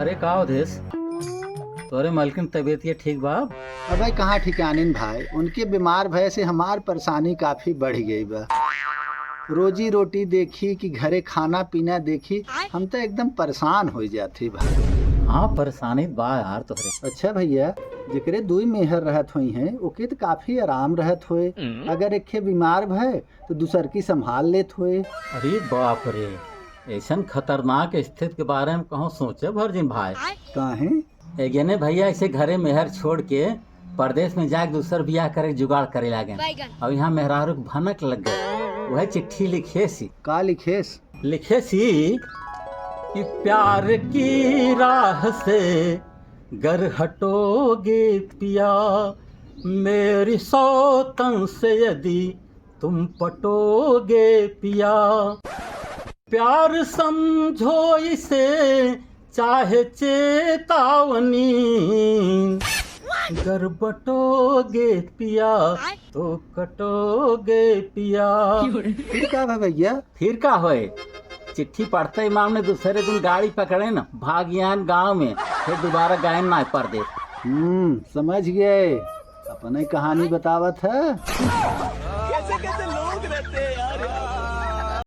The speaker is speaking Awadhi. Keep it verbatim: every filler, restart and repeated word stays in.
अरे का अवधेश, तोरे मलकिन तबीयत ये ठीक बा? अबे कहाँ ठिकानिन भाई, उनके बीमार भय से हमार परेशानी काफी बढ़ गई बा। रोजी रोटी देखी कि घरे खाना पीना देखी, हम तो एकदम परेशान हो जात ही भाई। हाँ, परेशानी बा यार तोहरे। अच्छा भैया, जेकरे दुई मेहर रहत होई हैं, ओके तो काफी आराम रहत होए। अगर एक खे बीमार भय तो दूसर की संभाल लेत होए। अरे बाप रे, ऐसन खतरनाक स्थिति के बारे में कहूँ सोचे भर जिन भाई। काहे? एगेने भैया ऐसे घरे मेहर छोड़ के परदेश में जाके दूसर बियाह करे के जुगाड़ करे लागे। बैगन। और यहाँ मेहरारू के भनक लग गए, वह चिट्ठी लिखेसी। का लिखेस? लिखेसी कि प्यार की राह से गर हटोगे पिया, मेरी सौतन से यदि तुम पटोगे पिया, प्यार समझो इसे चाहे चेतावनी, गर बटोगे पिया तो कटोगे पिया। फिर का भा भैया? फिर का होए, चिट्ठी पढ़ते ही मामने दूसरे दिन गाड़ी पकड़े न, भागियान गांव में, फिर दोबारा गए ना परदेश। हम्म, समझ गए, अपने कहानी बतावत है।